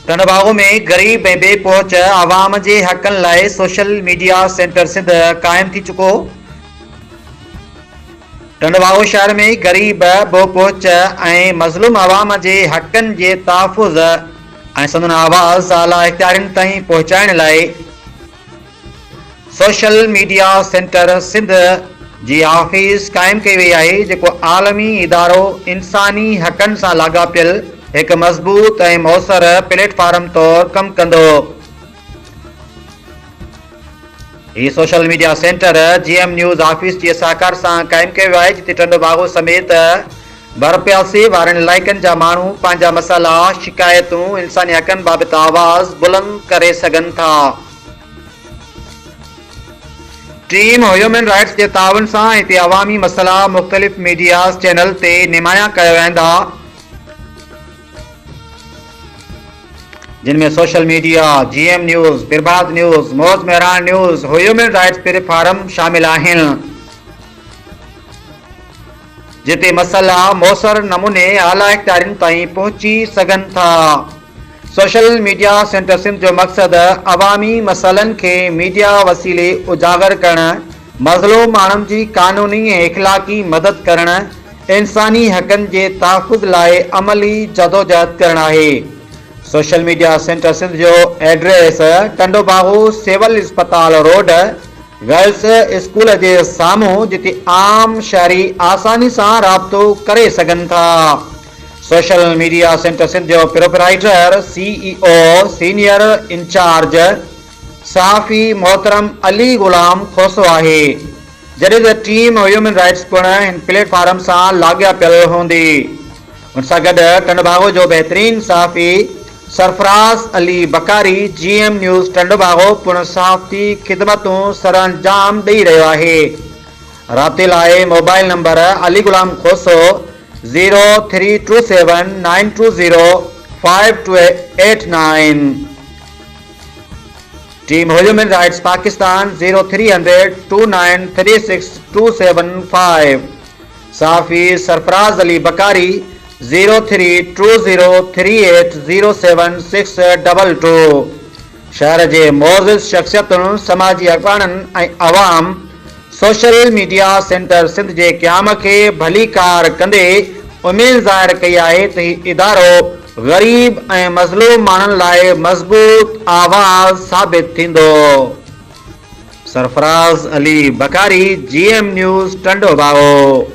Tando Bago ۾ غريب ۽ بي پهچ عوام جي حقن لاء سوشل ميڊيا سينٽر سنڌ قائم ٿي چڪو. ٽنڊوباگو شهر ۾ غريب، بي پهچ ۽ مظلوم عوام جي حقن جي تحفظ ۽ سندن آواز اعليٰ اختيارين تائين پهچائڻ لاء سوشل ميڊيا سينٽر سنڌ جي آفيس قائم ڪئي وئي آهي جيڪو عالمي ادارو انساني حقن سان لاڳاپيل هڪ مضبوط ۽ موثر پليٽ فارم طور ڪم ڪندو. هي social media centre G M news office جي سهڪار سان قائم ڪيو ويو آهي جتي ٽنڊوباگو سميت ڀرپاسي وارن علائقن جا ماڻهو پنهنجا مسئلا، شڪايتون، انساني حقن بابت آواز بلند ڪري سگهن ٿا. ٽيم هيومن رائٽس جي تعاون سان هتي عوامي مسئلا مختلف ميڊياز چينل تي نمايان ڪيا ويندا، جن ۾ social media, G M news, Prabhat news, Mauj Mehran news, human rights platform شامل آهن، جتي مسئلا موثر نموني اعليٰ اختيارين تائين پهچي سگهن ٿا. سوشل ميڊيا سينٽر سنڌ جو مقصد عوامي مسئلن کي ميڊيا وسيلي اجاگر ڪرڻ، مظلوم ماڻهن جي قانوني ۽ اخلاقي مدد ڪرڻ، انساني حقن جي تحفظ لاء عملي جدوجهد ڪرڻ آهي. سوشل ميڊيا سينٽر سنڌ جو ايڊريس ٽنڊوباگو سول اسپتال روڊ، گرلس اسڪول جي سامهون جتي عام شهري آساني سان رابطو ڪري سگهن ٿا. سوشل ميڊيا سينٽر سنڌ جو proprietor, C E O, senior incharge صحافي محترم علي غلام کوسو آهي. جڏهن ته ٽيم هيومن رائٽس پڻ هن پليٽ فارم سان لاڳاپيل هوندي. ان سان گڏ ٽنڊوباگو جو بهترين صحافي Sarfraz Ali Bakari G M news Tando Bago پڻ صحافتي خدمتون سرانجام ڏئي رهيو آهي. رابطي لاء mobile number Ali Ghulam Khoso zero three two seven nine two zero five two eight nine. Team human rights Pakistan zero three hundred two nine three six two seven five. صحافي Sarfraz Ali Bakari zero three two zero three eight zero seven six double two. شهر جي معزز شخصيتن، سماجي اڳواڻن ۽ عوام social media centre Sindh جي قيام کي ڀليڪار ڪندي اميد ظاهر ڪئي آهي ته هي ادارو غريب ۽ مظلوم ماڻهن لاء مضبوط آواز ثابت ٿيندو. Sarfraz Ali Bakari, G M news, Tando Bago.